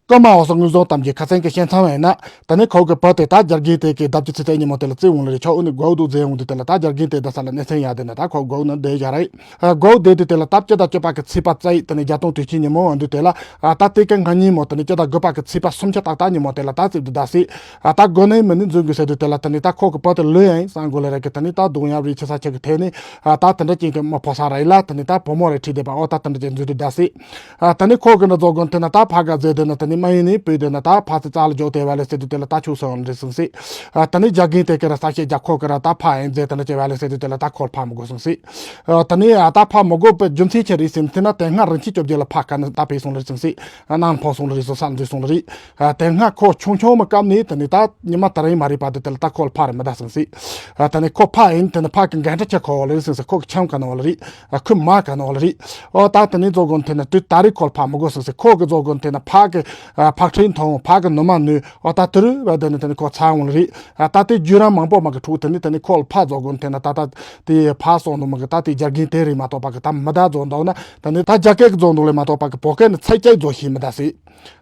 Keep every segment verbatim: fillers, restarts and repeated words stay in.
ཀརྨ་པ་སོགས་ངོས་བཟུང་གཏམ་གྱི་ཁ་སང་གི་བཤད་མཚམས་ཡིན་ན། ད་ནི་ཁོ་གི་བུ་དེ་ད་རྒྱ་རྒན་དེ་གི་ལྡབ་ཀྱི་ཚེ་ཚད་ཉིན་མོ་དེ་ལ་བརྩི་འོང་ལ་རེད། ཆོག་འུ་ནི་སྒོ་འདུག་ཟེར་འོང་དུས་དེ་ལ་ད་རྒྱ་རྒན་དེ་ད་ས་ལ་གནས་ཚན་ཡག་དེ་ན་ད་ཁོ་སྒོ་ནང་བསྡད་བཞག་རེད། སྒོ་བསྡད་དུས་དེ་ལ་ད་སྤྱི་ཟླ་བཅུ་པ་གི་ཚེས་པ་བཙའ་ཡིག་དེ་ནི་བརྒྱད་སྟོང་དྲུག་ཅུ་ཉིན་མོ་འོང་དུས་དེ་ལ། ད་དེ་གི་སྔ་ཉིན་མོ་དེ་ནི་སྤྱི་ཟླ་དགུ་པ་གི་ཚེས་པ་སུམ་ཅུ་ཏག་ཏག་ཉིན་མོ་དེ་ལ་ད་རྩིབ་དུ་ད་སྲིད། ད་སྒོ་ནས་མི་ནི་འཛུལ་དགོས་ཟེར་དུས་དེ་ལ་དེ་ནི་ད་ཁོ་གི་བུ་དེ་ལོས་ཡིན་བསམ་དགོས་ལ་རེད་གི། དེ་ནི་ད་སྡུག་ཡབ་རེད་ཆེ་ས་ཆེ་གི་ཐད་ནས་ད་དེ་འདྲ་ཅན་གི་མི་ཕོ་ས་རེད་ལ། དེ་ནི་ད་བུ་མོ་རེད་ཁྲིད་བསྡད་པ། ཨོ་ད་དེ་འདྲ་ཅན་འཛུལ་དུ་ད་སྲིད། ཨ། ད་ནི་ཁོ་གི་ནི་རྫོགས་དགོན་དེ་ན་ད་ཕ་ག་མཛད་དེ་ན་ད་ནི་མ་ཡིན་ནི་བུ་དེ་ན་ད་ཕ་ཚི་རྩ་ལ་འཇོག་དེ་བ་ལེ་ཟེར་དུས་དེ་ལ་ད་ཆུག་སོང་རེད་སོང་སི། ཨ། ད་ནི་རྒྱ་རྒན་དེ་གི་ར་ས་སྐྱེ་རྒྱ་ཁོ་གི་ར་ད་ཕ་ཡིན་མཛད་དེ་ན་ཅེ་བ་ལེ་ཟེར་དུས་དེ་ལ་ད་ཁོ་ལ་ཕ་མི་དགོས་སོང་སི། ཨ། ད་ནི་ཨ་ད་ཕ་མི་དགོས་པའི་རྒྱུ་མཚན་ཆེ་རེད་སེམས་དེ་ན་དེ་སྔ་རིན་ཆེན་བཅོ་བརྒྱད་ལ་ཕ་ག་ནི་ད་ཕེ་སོང་རེད་སོང་སི། ཨ། ནང་ཕོ་སོང་རེད་སོང་ས་འཛུལ་སོང་རེད། ཨ། དེ་སྔ་ཁོ་ཆུང་ཆུང་མ་སྐབས་ནས་དེ་ནི་ད་ཉི་མ་དེ་རིང་མ་རེད་པ་དེ་དེ་ལ་ད་ཁོ་ལ་ཕ་རེད་མི་ད་སོང་སི། ཨ། ད་ནི་ཁོ་ཕ་ཡིན་དེ་ནི་ཕ་གི་འགན་འཁྲི་ཆེ་ཁོ་བ་ལེ་ཟེར་སོང་སི། ཁོ་གི་ཆང་ག་ནི་བ་ལེ་རེད། ཨ། ཁོའི་མ་ག་ནོ་ལ་རེད། ཨོ་ད་དེ་ནས་རྫོགས་དགོན་དེ་ན་དུས་ད་རེས་ཁོ་ལ་ཕ་མི་དགོས་སོང་ཟེར། ཁོ་གི་རྫོགས་དགོན་དེ་ན་ཕ་གི་ཨ་ཕག་ཁྲེ་མཐོང་། ཕ་གི་ནུ་མ་ནུས། ཨོ་ད་དུ་རུ་བ་དེ་ནས་དེ་ནས་ཁོ་ཚ་འོང་ལ་རེད། ཨ་ད་དེ་རྒྱུ་ར་མང་པོ་མ་གི་འཁྲུག་དེ་ནས་དེ་ནས་ཁོ་ལ་ཕ་རྫོགས་དགོན་དེ་ན་ད་ད་དེ་ཕ་སོང་ནོ་མ་གི་ད་དེ་རྒྱ་རྒན་དེ་རེད་མ་གཏོགས་པ་གི་ད་མི་ད་རྫོགས་འདུག་ན། དེ་ནས་ད་རྒྱ་སྐད་གི་རྫོགས་འདུག་ལས་མ་གཏོགས་པ་གི་བོད་སྐད་ནི་ཚད་ཀྱི་རྫོགས་ཤེས་མི་ད་ཟེར།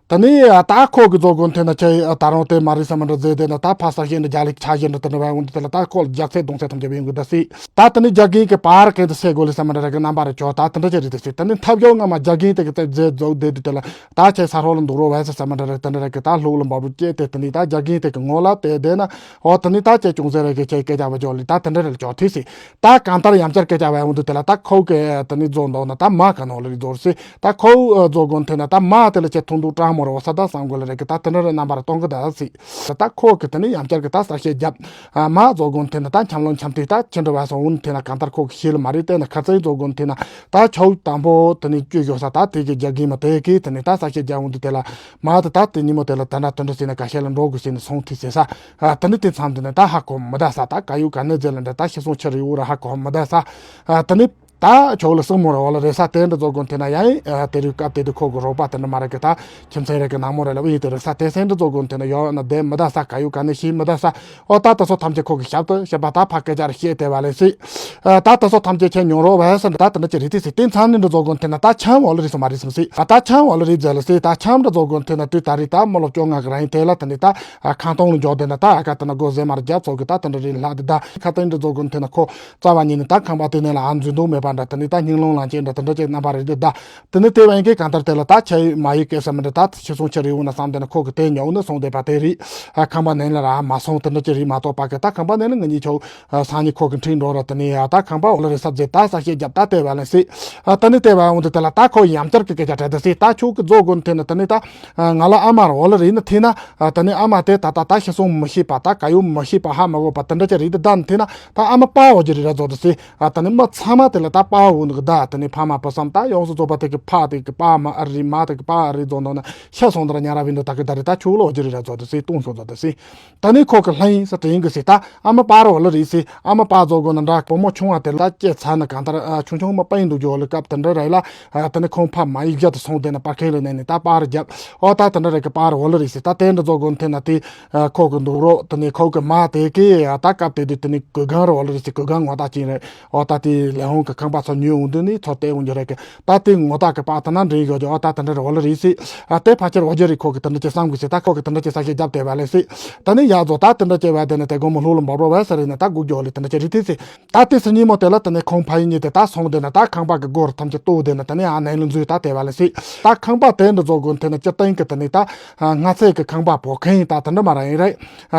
ད་ནི་ད་ཁོ་གི་རྫོགས་དགོན་དེ་ན་ཆེ་ད་རུང་དེ་མ་རེད་ས་མ་འདྲ་ཟེར་དེ་ན་ད་ཕ་ས་ཤེས་འདྲ་རྒྱ་ལིག་ཆ་ཤེས་འདྲ་དེ་འདྲ་བས་འོང་དུས་དེ་ལ་ད་ཁོ་ལ་རྒྱག་ཚད་གདོང་ཚད་ཐམས་ཅད་བས་འོང་གི་ད་སྲིད། ད་དེ་ནི་རྒྱ་རྒན་གི་པར་གན་དུ་སེ་གོ་ལི་ས་མ་འདྲ་ར་གི་རྣམ་པ་རེ་ཆོག་ད་དེ་འདྲ་ཅི་རེད་དེ་སྲིད། ད་ནི་ཐབས་ཡོད་ང་མ་རྒྱ་རྒན་དེ་གི་ཚད་རྫས་རྫོགས་བསྡད་དུས་དེ་ལ་ད་ཁྱེད་ས་རོ་ལ་འདུག་རོ་བས་ས་ས་མ་འདྲ་ར་དེ་འདྲ་ར་གི་ད་ལྷུག་ལ་འབབ་རུ་སྐྱེས་ཏེ་དེ་ནི་ད་རྒྱ་རྒན་དེ་གི་ངོ་ལ་དེ་བསྡད་ན་ཨོ་དེ་ནི་ད་ཁྱེད་ཅུང་ཟད་ར་གི་ཁྱེད་སྐད་ཆ་བ་ཆོག་ལི་ད་དེ་འདྲ་ར་ལ་ཆོག་དེ་སྲིད། ད་གང་ལྟར་ཡང་བསྐྱར་སྐད་ཆ་བས་འོང་དུས་དེ་ལ་ད་ཁོ་གི་དེ་ནི་རྫོགས་འདུག་ན་ད་མ་ག་ནོ་ལ་རི་རྫོགས་སྲིད། ད་ཁོ་རྫོགས་དགོན་དེ་ན་ད་མ་དེ་ལ་ཁྱེད་ཐུང་ཐུང་སྤྲང་མོ་ར་བ་ས་ད་བསམ་དགོས་ལ་རེད་གི་ད་དེ་འདྲ་ར་རྣམ་པ་ར་གཏོང་གི་ད་སྲིད། ད་ཁོ་གི་དེ་ནི་ཡང་བསྐྱར་གི་ད་ས་སྐྱེ་རྒྱབ། ཨ་མ་རྫོགས་དགོན་དེ་ན་ད་འཆམ་ལོ་འཆམ་དུས་ད་ཁྱེད་འདྲ་བ་སོང་འོན་དེ་ན་གང་ལྟར་ཁོ་གི་ཤེས་ལ་མ་རེད། དེ་ན་ཁ་ཚན་རྫོགས་དགོན་དེ་ན་ད་ཆའུ་དང་པོ་དེ་ནི་བཅུ་ཞོག་ས་ད་དེ་གི་རྒྱ་རྒན་མ་དེ་གི་དེ་ནི་ད་ས་སྐྱེ་རྒྱབ་འོང་དུས་དེ་ལ་མ་དེ་ད་དེ་ཉིན་མོ་དེ་ལ་ད་འདྲ་དོན་འདྲ་ཟེར་ན་ག་ཤེད་ལ་འགྲོ་དགོས་ཟེར་ནས་སོང་ཐུས་ཟེར་ས། ཨ་དེ་ནི་དེ་མཚམས་དེ་ནི་ད་ཧ་གོ་མི་ད་ས། ད་ག་ཡུ་ག་ནི་ཟེར་ལ་འདྲ་ད་ཤི་སོང་ཆི་རེ་ཡོད་ར་ཧ་གོ་མི་ད་ས། ཨ་དེ་ནི། ད་ཆོག་ལ་སྲིང་མོ་ར་འོ་ལ་རེ་ས་དེ་འདྲ་རྫོགས་དགོན་དེ་ན་ཡང་ཨ་དེ་རིགས་སྐབས་དེ་དུས་ཁོ་གི་རོགས་པ་དེ་འདྲ་མ་ར་གི་ད་ཁྱིམ་ཚན་ར་གི་ནང་མོ་ར་ལ་བུ་ཡི་དེ་རེ་ས་དེ་སེང་འདྲ་རྫོགས་དགོན་དེ་ན་ཡོད་ན་བསྡད་མི་ད་ས། ག་ཡུ་ག་ནི་ཤི་མི་ད་ས། ཨོ་ད་ད་སོ་ཐམས་ཅད་ཁོ་གི་ཞབས་ཏུ་ཞབས་པ་ད་ཕ་སྐད་ཆ་ར་བཤད་དེ་བ་ལེ་སི། ཨ་ད་ད་སོ་ཐམས་ཅད་ཁྱེད་ཉོ་རོགས་བ་ས་འདྲ་ད་དེ་འདྲ་ཅི་རེད་དེ་སི། དེ་མཚམས་ནི་འདྲ་རྫོགས་དགོན་དེ་ན་ད་ཆམ་འོ་ལ་རེ་སོ་མ་རེད་སམ་སི། ཨ་ད་ཆམ་འོ་ལ་རེ་བཟའ་ལ་སི། ད་ཆམ་འདྲ་རྫོགས་དགོན་དེ་ན་དུས་ད་རེད་ད་མོ་ལོ་བཅོ་ལྔ་གི་ར་ཡིན་དེ་ལ་དེ་ནི་ད་ཨ་ཁང་སྟོང་ལ་འཇོག་དེ་ན་ད་ཨ་ཀ་དེ་ན་སྒོ་ཟེ་མར་རྒྱབ་ཚོགས་གི་ད་དེ་འདྲ་རེད་ལྷག་དེ་ད་ཁ་དེ་འདྲ་རྫོགས་དགོན་དེ་ན་ཁོ། རྩ་བ་ཉིད་ནས་ད་ཁང་པ་དེ་ནས་ལ་ཨ་འཛུལ་འདུག་མེད་པ་འདྲ་དེ་ནས་ད་སྙིང་རླུང་ལངས་ཅན་འདྲ་དེ་འདྲ་ཅིག་རྣམ་པ་རེད་དེ་ད། དེ་ནས་དེ་བས་ཀྱི་གང་ལྟར་དེ་ལ་ད་ཆ་ཡི་མ་ཡི་སྐད་ས་མི་འདྲ་ད་ཕྱི་སོང་ཆ་རེ་འོང་ན་བསམ་དེ་ན་ཁོ་གི་དེ་ཉོག་ནི་སོང་བསྡད་པ་དེ་རེད། ཨ་ཁང་པ་ནས་ལ་ར་མ་སོང་དེ་འདྲ་ཅིག་རེད་མ་གཏོགས་པ་གི་ད་ཁང་པ་ནས་ལ་ང་གཉིས་ཆོག་ཨ་སང་ཉིན་ཁོ་གི་འཁྲིད་འགྲོ་ར་དེ་ནས་ཡ་ད་ཁང་པ་འོ་ལ་རེ་ས་རྫས་ད་ས་ཤེད་རྒྱབ་ད་དེ་བ་ལ་སྲིད། ཨ་དེ་ནས་དེ་བ་འོང་དེ་དེ་ལ་ད་ཁོ་ཡང་བསྐྱར་གི་སྐད་ཆ་དྲན་དེ་སྲིད། ད་ཆོག་གི་རྫོགས་དགོན་དེ་ནས་དེ་ནས་ད་ང་ལ་ཨ་མ་ར་འོ་ལ་རེ་ནི་ཐེ་ན། ཨ་དེ་ནས་ཨ་མ་དེ་ད་ད་ད་ཤི་སོང་མི་ཤེས་པ་ད་ག་ཡོད་མི་ཤེས་པ་ཧ་མ་གོ་བ་དེ་འདྲ་ཅིག་རེད་དེ་ད་ནི་ཐེ་ན་ད་ཨ་མ་པ་འོ་ཅི་རེད་ར་རྫོགས་དེ་སྲིད། ཨ་དེ་ནི་མི་ཚང་མ་དེ་ལ་ད་པ་འོ་འདུག་ད་དེ་ནི་ཕ་མ་བུ་གསུམ་ད་ཡོངས་སུ་རྫོགས་པ་དེ་གི་ཕ་དེ་གི་པ་མ་ཨ་རི་མ་དེ་གི་པ་ཨ་རི་རྫོགས་འདུག་ན་ཤ་སོང་དེ་ལ་ཉ་ར་བིན་འདུག་ད་གི་ད་རི་ད་ཆུ་ལོ་འོ་ཅི་རེད་ར་རྫོགས་དེ་སྲིད། སྟོང་སོང་རྫོགས་དེ་སྲིད། ད་ནི་ཁོ་གི་ལྷ་ཡིན་ས་དྲན་གི་སྲིད། ད་ཨ་མ་པ་རོ་ལ་རེད་སྲིད། ཨ་མ་པ་རྫོགས་དགོས་ན་འདྲ་བུ་མོ་ཆུང་བ་དེ་ལ་སྐྱེ་ཚ་ན་གང་ལྟར་ཨ་ཆུང་ཆུང་མ་པ་ཡིན་འདུག་རྒྱུ་ལ་སྐབས་དེ་འདྲ་རེད་ལ། ཨ་ད་ནི་ཁོང་ཕ་མ་ཡིག་བརྒྱ་དུ་སོང་དེ་ན་པར་ཁེ་ལ་ནས་ནི་ད་པར་རྒྱབ། ཨོ་ད་དེ་འདྲ་རེད་གི་པར་འོ་ལ་རེད་སྲིད། ད་དེ་འདྲ་རྫོགས་དགོས་ན་ཐེ་ན་དེ། ཨ་ཁོ་གི་འདུག་རོགས་དེ་ནས་ཁོ་གི་མ་དེ་གི་ཨ་ད་སྐབས་དེ་དུས་དེ་ནས་གོས་གང་རེད་འོ་ལ་རེད་ཟེར། གོས་གང་ངོ་ཐག་ཅིག་རེད། ཨོ་ད་དེ་ལས་ཧོང་གི་ཁང་པ་ཚོ་ཉོས་འོང་དུས་ནི་ཚོ་བལྟས་འོང་རྒྱུ་རེད་གི། ད་དེ་ངོ་ཐག་གི་པ་ད་ན་འདྲེན་ཡོད་ཀྱི། ཨོ་ད་དེ་འདྲ་རེད་འོ་ལ་རེད་ཟེར། ཨ་དེ་ཕལ་ཆེར་འོ་རྒྱུ་རེད། ཁོ་གི་དེ་འདྲ་ཅིག་བསམ་གི་ཟེར། ད་ཁོ་གི་དེ་འདྲ་ཅིག་ས་ཞིག་རྒྱབ་བསྡད་པ་ལས་ཟེར། ད་ནི་ཡ་རྫོགས་ད་དེ་འདྲ་ཅིག་བས་དེ་ནི་དེ་དགོང་མོ་ལྷོ་ལ་འབབ་རོགས་བས་ས་རེད་ན་ད་སྒུག་རྒྱུ་འོ་ལ་དེ་འདྲ་ཅིག་རེད་དེ་ཟེར། ད་དེ་སི་ཉིན་མོ་དེ་ལ་དེ་ནས་ཁོང་ཕ་ཡུལ་གཉིས་དེ་ད་སོང་དེ་ན་ད་ཁང་པ་གི་སྒོ་རུ་ཐམས་ཅད་གཏོར་དེ་ན་དེ་ནས་ཨ་ནང་ལ་འཛུལ་ད་དེ་བ་ལ་སྲིད། ད་ཁང་པ་དེ་འདྲ་རྫོགས་དགོས་དེ་ན་སྤྱིར་བཏང་གི་དེ་ནས་ད་སྔ་ཚད་ཀྱི་ཁང་པ་བོ་ཁན་ཡིན་ད་དེ་འདྲ་མ་ར་ཡིན་རེད།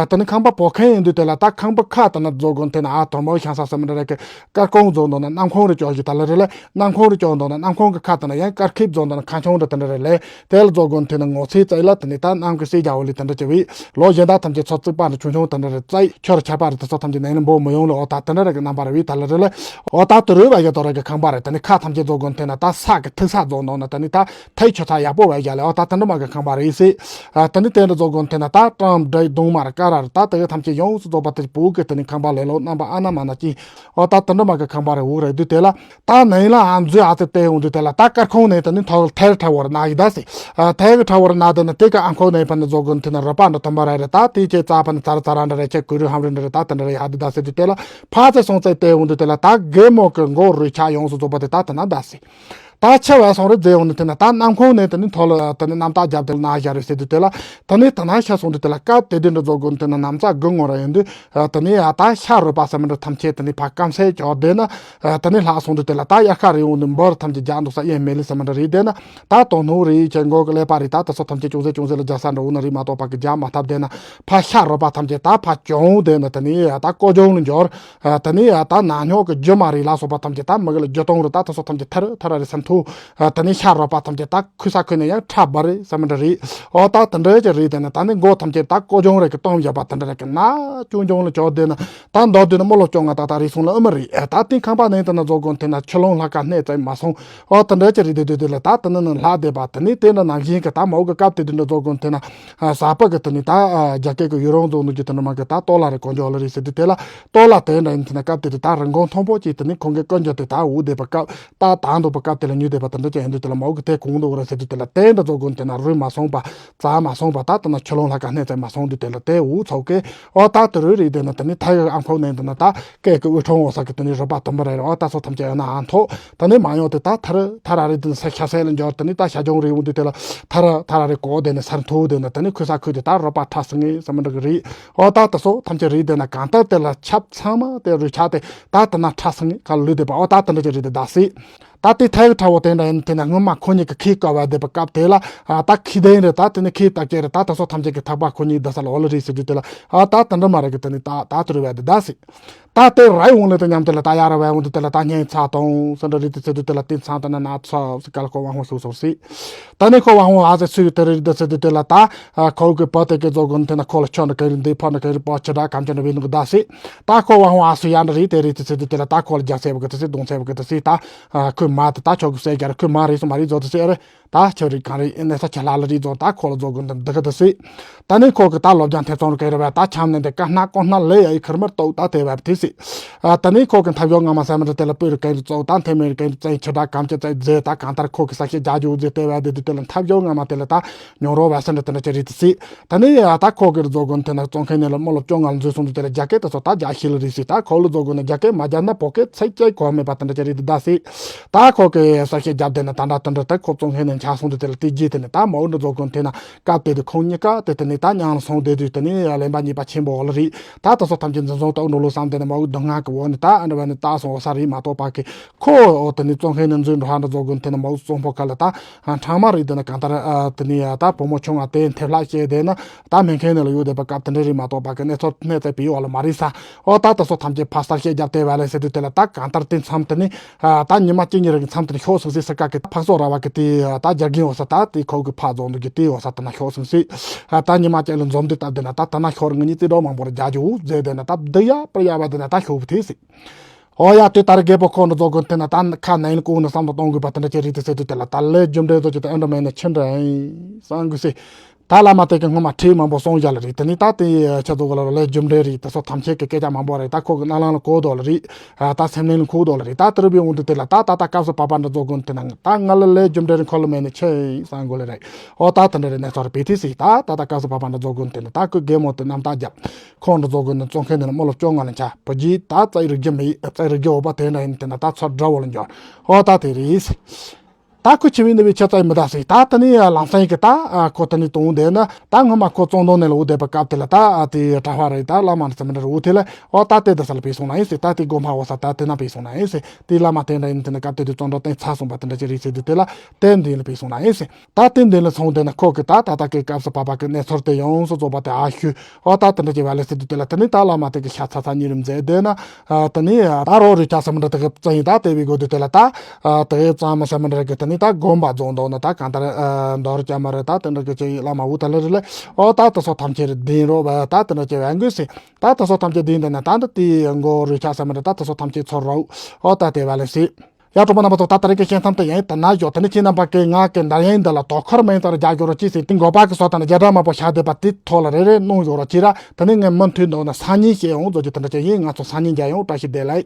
དེ་ནས་ཁང་པ་བོ་ཁན་ཡིན་དུས་དེ་ལ་ད་ཁང་པ་ཁ་དེ་ན་རྫོགས་དགོས་དེ་ན་ཨ་དོ་མོ་ཤང་ས་སེ་མི་འདྲ་རེད་གི་དཀར་ཁུང་རྫོགས་འདུག་ན་གནམ་ཁུང་རེ་ཅོག་གི་ད་ལ་རེད་ལ། གནམ་ཁུང་རེ་ཅོག་འདུག་ན་གནམ་ཁུང་གི་ཁ་དེ་ན་ཡང་དཀར་ཁེབས་རྫོགས་འདུག་ན་ཁ་ཆུང་རེ་དེ་འདྲ་རེད་ལ། དེ་ལ་རྫོགས་དགོས་དེ་ན་ངོ་ཚེ་བཙལ་ལ་དེ་ནས་ད་གནམ་གི་སེ་རྒྱ་བོ་ལི་དེ་འདྲ་ཅི་བས། ལོ་གཞན་དག་ཐམས་ཅད་ཚོ་རྩིག་པ་འདྲ་ཆུང་ཆུང་དེ་འདྲ་རེ་བཙལ། ཁྱོ་ར་ཆར་པ་རེ་དེ་ཚོ་ཐམས་ཅད་ནས་ནི་འབོ་མི་ཡོང་ལ། ཨོ་ད་དེ་འདྲ་རེ་གི་རྣམ་པ་རེ་བས་ད་ལ་རེ་ལ། ཨོ་ད་དུ་རུ་བ་ཡ་དོ་ར་གི་ཁང་པ་རེ་དེ་ནི་ཁ་ཐམས་ཅད་རྫོགས་དགོས་དེ་ན་ད་ས་གི་ཐིག་ས་རྫོགས་འདུག་ན་དེ་ནི་ད་ཐིག་ཆོ་ཚ་ཡག་པོ་བས་རྒྱ་ལ། ཨོ་ད་དེ་འདྲ་མ་གི་ཁང་པ་རེ་སྲིད། ཨ་དེ་ནི་དེ་འདྲ་རྫོགས་དགོས་དེ་ན་ད་ཀྲམ་འདྲ་གདུང་དམར་ཀ་ར་རེ་ད་དེ་གི་ཐམས་ཅད་ཡོངས་སུ་རྫོགས་པ་དེ་བུ་གི་དེ་ནི་ཁང་པ་ལེ་ལོ་རྣམ་པ་ཨ་ན་མ་ན་ཅི། ཨོ་ད་དེ་འདྲ་མ་གི་ཁང་པ་རེ་འུ་རེ་དུས་དེ་ལ། ད་ནང་ལ་ཨ་མཛོད་ཨ་ཙི་བལྟས་འོང་དུས་དེ་ལ་ད་དཀར་ཁུང་ནས་དེ་ནི་ཐོག་ཐལ་ཁྲ་བོར་ན་ཡི་ད་སི། ཨ་ཐལ་ཁྲ་བོར་ན་དེ་ནི་དེ་ག་ཨང་ཁོ་ནས་ཕ་ནི་རྫོགས་དགོས་དེ་ནི་རི་པ་འདྲ་དུམ་པ་ར་རེ་ད་དེ་ཁྱེད་རྩ་ཕ་ནི་ཚར་ཚར་འདྲ་རེ་ཁྱེད་གུ་རུ་ཧམ་རི་འདྲ་རེ་ད་དེ་འདྲ་རེ་ཡ་དེ་ད་སི་དུས་དེ་ལ་ཕ་ཚེ་སོང་ཚེ་བལྟས་འོང་དུས་དེ་ལ་ད་རྒན་མོ་གི་མགོ་རུས་ཆག་ཡོངས་སུ་རྫོགས་པ་དེ་ད་དེ་ན་ད་སི། ད་ཆ་བ་སོང་རེད་ཟེར་ཡོང་ནས་དེ་ན་ད་གནམ་ཁོང་ནས་དེ་ནི་མཐོ་ལ་དེ་ནི་གནམ་སྟག་རྒྱབ་དེ་ལ་ན་བཞག་རེད་ཟེར་དུས་དེ་ལ། དེ་ནི་དེ་ན་ཤ་སོང་དུས་དེ་ལ་སྐབས་དེ་དུས་འདྲ་ཚོ་དགོན་དེ་ན་གནམ་ས་དགུ་ངོ་ར་ཡིན་དུས། དེ་ནི་ཡ་ད་ཤ་རོལ་པ་ཟེར་མི་འདྲ་ཐམས་ཅད་དེ་ནི་ཕ་སྐམ་སེ་ཅོག་དེ་ན། དེ་ནི་ལྷག་སོང་དུས་དེ་ལ་ད་དབྱར་ཁ་རེ་འོང་དུས་འབུར་ཐམས་ཅད་རྒྱག་འདུག་ས་ཡེ་མེ་ལི་ཟེར་མི་འདྲ་རེད་དེ་ན། ད་དོ་ནུ་རེད་ཁྱེད་མགོ་གི་ཀླད་པ་རེད། ད་དེ་ཚོ་ཐམས་ཅད་ཅུང་ཟད་ཅུང་ཟད་ལ་རྒྱག་ས་འདྲ་འོང་ན་རེད་མ་གཏོགས་པ་གི་རྒྱག་མ་ཐབས་དེ་ན། ཕ་ཤ་རོལ་པ་ཐམས་ཅད་ད་ཕ་གྱོང་དེ་ན་དེ་ནི་ཡ་ད་ཀོ་གྱོང་ལ་འབྱོར། ཨ། དེ་ནས་ཡ་ད་ན་སྨྱོ་གི་རྒྱུ་མ་རེད་ལ་སོགས་པ་ཐམས་ཅད་ད་མི་གི་ལ་རྒྱུ་སྟོང་རུ་ད་དེ་ཚོ་ཐམས་ཅད་ཐར་ཐར་རེད་ཟེར་མཐུ། ཨ། དེ་ནས་ཤ་རོགས་པ་ཐམས་ཅད་ད་ཁུ་ས་ཁུ་ནས་ཡང་ཁྲ་འབར་རེད་ཟེར་མི་འདྲ་རེད། ཨོ་ད་དེ་འདྲ་ཅིག་རེད། དེ་ནས་ད་ནི་མགོ་ཐམས་ཅད་ད་ཀོ་གྱོང་རེད་གི་སྟོང་བཞག་པ་དེ་འདྲ་རེད་གི་ན་ཅུང་ཅུང་ལ་ཅོག་དེ་ན་ད་མདོར་བསྡུས་ན་མི་ལོ་བཅོ་ལྔ་ད་ད་རེད་སོང་ལ་ཨེ་མ་རེད། ཨ། ད་དེ་ཁང་པ་ནས་དེ་ན་རྫོགས་དགོན་དེ་ན་ཆུ་ལོང་ལྷ་ཁང་གནས་ཙམ་མ་སོང་། ཨོ་དེ་འདྲ་ཅིག་རེད། དེ་དུས་དེ་ལ་ད་དེ་ནི་ནི་ལྷ་སྡེ་པ་དེ་ནི་དེ་འདྲ་ནང་བཞིན་གི་ད་མོ་གི་སྐབས་དེ་དུས་འདྲ་རྫོགས་དགོན་དེ་ན། ཨ། ས་པ་གི་དེ་ནི་ད། ཨ། རྒྱ་སྐད་ཀྱི་ཡུལ་རང་རྫོང་ནུ་གི་དེ་ནི་མ་གི་ད་ཏོ་ལ་རེ་གོ་འཇོག་ལ་རེད་ཟེར་དུས་དེ་ལ་ཏོ་ལ་དེ་འདྲ་ཡིན་དེ་ན་སྐབས་དེ་དུས་ད་རིན་གོང་མཐོན་པོ་ཅིག་དེ་ནི་ཁོང་གི་ཀུན་འཇོག་དེ་ད་འུ་སྡེ་པ་སྐབས་ད་ད་འདུག་པ་སྐབས་དེ་ལ་ཉུ་སྡེ་པ་དེ་འདྲ་ཅིག་ཡིན་དུས་དེ་ལ་མ་འུ་གི་དེ་གོང་དུ་འུ་ར་ཟེར་དུས་དེ་ལ་དེ་འདྲ་རྫོགས་དགོན་དེ་ན་རུལ་མ་སོང་པ་རྩ་མ་སོང་པ་ད་དེ་ན་ཆུ་ལོང་ལྷ་ཁང་གནས་ཙམ་མ་སོང་དུས་དེ་ལ་དེ་འུ་ཚོགས་གི་ཨོ་ད་དེ་རུལ་རེད། དེ་ན་དེ་ནི་ཐའི་གི་ཨམ་ཁོག་ནས་དེ་ན་ད་སྐད་ཀྱི་དབུ་ཁྲོང་འོ་ས་གི་དེ་ནི་རུལ་པ་དུམ་པ་རེད། ཨོ་ད་སོ་ཐམས་ཅད་ཡོད་ན་ཨ་མཐོ་དེ་ནི་མ་ཡོང་དེ་ད་ཐར་ཐར་ར་རེད། དེ་ནི་ས་ཤ་སེ་ལ་འཇོག་དེ་ནི་ད་ཤ་ཅོང་རེད། འོང་དུས་དེ་ལ་ཐར་ཐར་ར་རེད་གོ་དེ་ནི་སར་མཐོ་དེ་ནི་དེ་ནི་ཁུ་ས་ཁུ་དེ་ད་རུལ་པ་ཁྲ་སེ་ངེ་ཟེར་མི་འདྲ་གི་རེད། ཨོ་ད་དེ་སོ་ཐམས་ཅད་རེད། དེ་ན་གང་ལྟར་དེ་ལ་ཆབ་ཚང་མ་དེ་རུལ་ཆ་དེ་ད་དེ་ན་ཁྲ་སེ་ངེ་ག་ལུས་དེ་པ་ཨོ་ད་དེ་འདྲ་ཅིག་རེད། དེ་ད་དེ་ཐའི་གི་ཁྲ་བོ་དེ་འདྲ་ཡིན་དེ་ན་སྔོན་མ་ཁོ་གཉིས་ཀྱི་ཁའི་ཀ་བ་བསྡད་པ་སྐབས་དེ་ལ་ཨ་ད་ཁའི་དེ་རེད། ད་དེ་ནི་ཁའི་ད་ཀྱེ་རེད། ད་དེ་སོ་ཐམས་ཅད་ཀྱི་ཐག་པ་ཁོ་གཉིས་བསྡད་ས་ལ་འོ་ལ་རེད་ཟེར་དུས་དེ་ལ་ཨ་ད་དེ་འདྲ་མ་རེད་གི་དེ་ནི་ད་ད་དུ་རེད་བ་དེ་ད་སྲིད། ད་དེ་རའི་འོང་ལེ་དེ་མཉམ་དེ་ལ་ད་ཡ་ར་བའི་འོང་དུས་དེ་ལ་ད་སྙིང་ཚ་དང་སེ་འདྲ་རེད་དེ་ཟེར་དུས་དེ་ལ་དེ་ཚང་དེ་ན་ན་ཚ་སི་ཀ་ལ་ཁོ་བ་ཧོང་ཤུགས་སོ་སྲིད། ད་ནི་ཁོ་བ་ཧོང་ཨ་ཟེ་ཚུགས་དེ་རེད་དེ་ཟེར་དུས་དེ་ལ་ད་ཨ་ཁོ་གི་བུ་དེ་གི་རྫོགས་དགོན་དེ་ན་ཁོ་ལ་ཆོ་འདྲ་ག་རེ་འདི་ཕོ་འདྲ་ག་རེ་པོ་ཆི་འདྲ་གམ་ཆི་འདྲ་བའི་ནུ་གི་ད་སྲིད། ད་ཁོ་བ་ཧོང་ཨ་སུ་ཡ་འདྲ་རེད་དེ་རེད་དེ་ཟེར་དུས་དེ་ལ་ད་ཁོ་ལ་རྒྱ་སེ་བ་གི་དེ་སྲིད་གདོང་སེ་བ་གི་དེ་སྲིད་ད། ཨ་ཁོའི་མ་དེ་ད་ཁྱོད་ཀྱི་སྲས་རྒྱ་རེད། ཁོའི་མ་རེད་སོ་མ་རེད་རྫོགས་དེ་སྲིད་ཨེ་རེད། ད་ཁྱོད་རིག་གང་རེད། ཨེ་ནས་ས་ཆ་ལྷ་ལ་རིག་རྫོགས་ད་ཁོ་ལ་རྫོགས་དགོན་དེ་འདི་གི་དེ་སྲིད། ད་ནི་ཁོ་གི་ད་ལོ་རྒྱང་ཐེ་ཚོང་རུ་ག་རེ་བ་ད་ཆམ་ནས་འདི་ཀ་སྣ་ཀོ་སྣ་ལེ་ཡ་ཡི་ཁིར་མར་ཏོག་ད་དེ་བ་དེ་སྲིད། ཨ་ད་ནི་ཁོ་གི་འཐབ་ཡོང་ང་མ་ས་མི་རི་དེ་ལ་སྤོས་རུ་ག་རེ་རྫོགས་ད་འཐེན་མི་རུ་ག་རེ་རྫོགས་ཆི་ད་གམ་ཆི་རྫོགས་རྫས་ད་གང་ལྟར་ཁོ་གི་ས་ཤེད་རྒྱ་རྒྱུ་རྫས་དེ་བ་དེ་དུས་དེ་ལ་འཐབ་ཡོང་ང་མ་དེ་ལ་ད་ཉོ་རོགས་བ་སེ་འདྲ་དེ་འདྲ་ཅི་རེད་དེ་སྲིད། ད་ནི་ཡ་ད་ཁོ་གི་རྫོགས་དགོན་དེ་ན་བཙོང་མཁན་ནི་ལ་རྨོ་ལོ་བཅོ་ལྔ་ལ་འཛུལ་སོང་དུས་དེ་ལ་རྒྱ་སྐད་དེ་ཚོ་ད་རྒྱ་ཤེས་ལ་རེད་སྲིད། ད་ཁོ་ལ་རྫོགས་དགོན་ནི་རྒྱ་སྐད་མ་རྒྱ་ན་བོད་སྐད་ཚིག་གཅིག་གོ་མེད་པ་དེ་འདྲ་ཅི་རེད་དེ་ད་སྲིད། ད་ཁོ་གི་ས་ཤེད་རྒྱབ་དེ་ན་ད་འདྲ་དེ་འདྲ་ད་ཁོ་བཙོང་མཁན་ནི་ཆ་སོང་དུས་དེ་ལ་དེ་རྗེས་དེ་ནི་ད་མ་འོ་འདྲ་རྫོགས་དགོན་དེ་ན་སྐབས་དེ་དུས་ཁོང་གཉིས་ཀ་དེ་དེ་ནི་ད་མྱང་ལ་སོང་བསྡད་དུས་དེ་ནི་ལེན་པ་གཉིས་པ་ཆེན་པོ་འོ་ལ་རེད། ད་དེ་ཚོ་ཐམས་ཅད་འཛིན་བཟུང་ད་འགྲོ་ལོ་བསམ་དེ་ནི་མ་འོ་སྡུག་བསྔལ་གི་འོ་ནི་ད་ཨ་འདྲ་བ་ནི་ད་སོང་འོ་ས་རེད་མ་གཏོགས་པ་གི་ཁོ་འོ་དེ་ནི་བཙོང་མཁན་ནི་འཛུལ་འགྲོ་ཧ་འདྲ་རྫོགས་དགོན་དེ་ནི་མ་འོ་བཙོང་ཕོ་ཁ་ལ་ད། ཨ་ཕྲེང་མ་རེད། དེ་ན་གང་ལྟར་ཨ་དེ་ནས་ཡ་ད་བུ་མོ་ཆུང་བ་དེ་མཐེབ་ལྷག་བཤད་དེ་ན་ད་མེད་མཁན་ནས་ལ་ཡོད་བསྡད་པ་སྐབས་དེ་འདྲ་རེད་མ་གཏོགས་པ་གི་གནས་ཚུལ་གནས་ཚད་པའི་འོག་ལ་མ་རེད་ས། ཨོ་ད་ད་སོ་ཐམས་ཅད་ཕ་སར་བཤད་རྒྱབ་དེ་བ་ལས་ཟེར་དུས་དེ་ལ་ད་གང་ལྟར་དེ་མཚམས་དེ་ནི་ཨ་ད་ཉི་མ་གཅིག་གཉིས་རིང་གི་མཚམས་དེ་ནི་ཤོག་སོང་སྲིད་ཟེར་ཀ་གི་ཕག་སོག་ར་བ་གི་དེ་ད་རྒྱ་རྒན་འོ་ས་ད་དེ་ཁོ་གི་ཕ་རྫོང་དུ་གི་དེ་འོ་ས་དེ་ན་ཤོག་སོང་སྲིད། ཨ་ད་ཉི་མ་གཅིག་ལ་འཛོམས་དུས་ད་དེ་ན་ད་དེ་ན་ཤོག་རིང་གཉིས་རྩེ་གྲོགས་མང་པོ་ར་རྒྱ་རྒྱུ་ཟེར་དེ་ན་ད་བདུ་ཡ་པར་ཡ་བ་དེ་ན་ད་ཤོག་བུ་དེ་སྲིད། ཨོ་ཡ་དེ་ལྟར་རྒད་པོ་ཁོ་འདྲ་རྫོགས་དགོན་དེ་ན་ད་ཁ་ནས་ལྐུགས་ནས་བསམ་བློ་གཏོང་དགོས་པ་དེ་འདྲ་ཅིག་རེད་དེ་ཟེར་དུས་དེ་ལ་ད་ལས་རྒྱུ་འབྲས་རྫོགས་ཀྱི་དེ་ཨེ་འདྲ་མེད་ན་ཆི་འདྲ་ཡིན་བསམ་དགོས་སྲིད། ད་བླ་མ་དེ་གི་སྔོན་མ་ཁྲིད་མང་པོ་གསུངས་བཞག་ལ་རེད། དེ་ནི་ད་དེ་ཆ་ཚོ་ག་ལ་ལས་རྒྱུ་འབྲས་རེད། དེ་ཚོ་ཐམས་ཅད་ཀྱི་སྐད་ཆ་མང་པོ་རེད། ད་ཁོ་གི་རྣ་ལམ་ལ་གོ་དོ་ལ་རེད། ད་སེམས་ནང་ལ་ཁུག་དོ་ལ་རེད། ད་དེ་རུ་བའི་འོང་དུས་དེ་ལ་ད་ད་ད་སྐབས་སུ་བབ་པ་འདྲ་རྫོགས་དགོན་དེ་ན་ད་ང་ལ་ལས་རྒྱུ་འབྲས་རེད། ཁོ་ལ་མེད་ན་ཆི་ཡིན་བསམ་དགོས་ལ་རེད། ཨོ་ད་དེ་འདྲ་རེད། གནས་ཚུལ་རེད་པས་དེ་སྲིད། ད་ད་ད་སྐབས་སུ་བབ་པ་འདྲ་རྫོགས་དགོན་དེ་ལ་ད་ཁོ་རྒན་མོ་དེ་རྣམ་དག་རྒྱབ། ཁོང་འདྲ་རྫོགས་དགོན་ནི་བཙོང་མཁན་དེ་ལ་རྨོ་ལོ་བཅོ་ལྔ་ལ་ཆ་བུ་རྒྱུད་ད་རྩ་རིག་རྒྱུ་མེད། རྩ་རིག་རྒྱུ་འོ་པ་དེ་འདྲ་ཡིན་དེ་ན་ད་ཚོ་འདྲ་བོ་ལ་འགྱུར། ཨོ་ད་དེ་རེད། ད་ཁོ་ཆེ་བའི་ནི་བའི་ཆ་ཚ་ཡི་མི་ད་སྲིད། ད་དེ་ནི་ལམ་སང་ཡི་གི་ད་ཁོ་དེ་ནི་དུང་དེ་ན་ད་སྔོན་མ་ཁོ་བཙོང་དོང་ནས་ལ་འུ་བསྡད་པ་སྐབས་དེ་ལ་ད་དེ་གྲྭ་པ་རེད། ད་བླ་མ་རེད་ཟེར་མི་འདྲ་རུ་འུ་དེ་ལ་ཨོ་ད་དེ་དེ་ས་ལ་བུད་སོང་ན་ཡིན་སྲིད། ད་དེ་སྒོ་འཕར་འོ་ས་ད་དེ་ན་བུད་སོང་ན་ཡིན་སྲིད། དེ་བླ་མ་དེ་འདྲ་ཡིན་དེ་ན་སྐབས་དེ་དུས་བཙོང་འདྲ་བསྟན་ཚར་སོང་པ་དེ་འདྲ་ཅིག་རེད་ཟེར་དུས་དེ་ལ་དེ་འདི་ལ་བུད་སོང་ན་ཡིན་སྲིད། ད་དེ་འདི་ལ་སོང་དེ་ན་ཁོ་གི་ད་ད་ད་གི་སྐབས་སུ་བབ་པ་གི་གནས་ཚུལ་དེ་ཡོངས་སུ་རྫོགས་པ་དེ་ཨ་ཤུ། ཨོ་ད་དེ་འདྲ་ཅིག་བ་ལས་ཟེར་དུས་དེ་ལ་དེ་ནི་ད་བླ་མ་དེ་གི་ཤ་ཚ་ཚ་གཉིས་རིམ་མཛད་དེ་ན། ཨ་དེ་ནི་ད་རོ་རི་ཆ་ས་མི་འདྲ་དེ་གི་བཙན་ཡིན་ད་དེ་བི་གོ་དུས་དེ་ལ་ད། ཨ་དེ་གི་བཙན་མ་ས་མི་འདྲ་གི་དེ་ནི་ད་དགོན་པ་རྫོང་དོ་ན་ད་གང་ལྟར་ཨ་མདོ་རི་ཅ་མ་རེད། ད་དེ་འདྲ་གི་ཅིག་བླ་མ་འུ་ད་ལ་རི་ལ། ཨོ་ད་དེ་ཚོ་ཐམས་ཅད་རི་དིན་རོ་བ་ད་དེ་འདྲ་ཅིག་བ་འགོས་སྲིད། ད་དེ་ཚོ་ཐམས་ཅད་དིན་དེ་ན་ད་འདི་དེ་མགོ་རི་ཆ་ས་མི་འདྲ་ད་དེ་ཚོ་ཐམས་ཅད་ཚོ་རོ། ཨོ་ད་དེ་བ་ལས་སྲིད། ཡ་གྲོགས་པོ་རྣམ་པ་ཚོ། ད་ད་རེས་ཀྱི་བཤད་མཚམས་དེ་ཡིན། ད་ན་ཞོག་ད་ནི་ཁྱེད་རྣམ་པ་གིས་ང་གི་འདར་ཡན་འདི་ལ་དོ་ཁུར་མིང་ཙམ་རྒྱག་རྒྱུ་རོ་ཅི་ཟེར་དེ་འགོ་པ་གི་སོ་ད་ནི་རྒྱ་གྲམ་མ་པོ་ཤ་དེ་པ་དེ་ཐོག་ལ་རེ་རེ་གནོང་ཞོག་རོ་ཅི་ར། ད་ནི་ངས་མུ་མཐུད་འདུག་ན་སང་ཉིན་བཤད་ཡོང་རྫོགས་ཀྱི་དེ་འདྲ་ཅིག་ཡིན། ང་ཚོ་སང་ཉིན་མཇལ་ཡོང་། བཀྲ་ཤིས་བདེ་ལེགས།